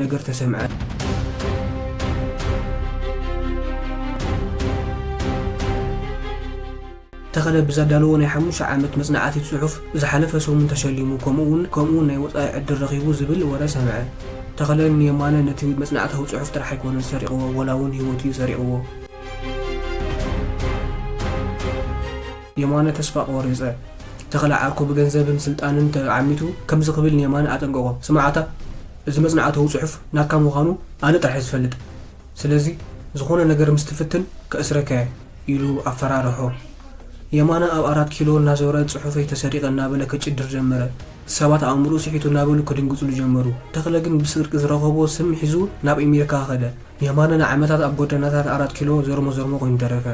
ነገር ተሰምዐ። ተኸለ ብዘዳለዎ ናይ ሓሙሽተ ዓመት መጽናዕቲ ጽሑፍ ዝሓለፈ ሰሙን ተሸሊሙ፣ ከምኡውን፣ ከምኡውን ናይ ወጻኢ ዕድል ረኺቡ ዝብል ወረ ሰምዐ። ተኸለ ንየማነ ነቲ መጽናዕታዊ ጽሑፍ ጥራሕ ኣይኮነን ሰሪቕዎ፣ ወላ እውን ህይወቱ እዩ ሰሪቕዎ። የማነ ተስፋ ቆሪጸ። ተኸለ ዓርኩ ብገንዘብን ስልጣንን ተዓሚቱ ከምዚ ክብል ንየማነ ኣጠንቀቖ። ስማዓታ፣ እዚ መጽናዕታዊ ጽሑፍ ናትካ ምዃኑ ኣነ ጥራሕ እየ ዝፈልጥ። ስለዚ ዝኾነ ነገር ምስ ትፍትን ከእስረካ እየ ኢሉ ኣፈራርሖ። የማነ ኣብ ኣራት ኪሎ እናዞረ ጽሑፈይ ተሰሪቐ እናበለ ከጭድር ጀመረ። ሰባት ኣእምሮኡ ስሒቱ እናበሉ ክድንግጽሉ ጀመሩ። ተኽለ ግን ብስርቂ ዝረኸቦ ስም ሒዙ ናብ ኣሜሪካ ከደ። የማነ ንዓመታት ኣብ ጎደናታት ኣራት ኪሎ ዘርሞ-ዘርሞ ኮይኑ ተረፈ።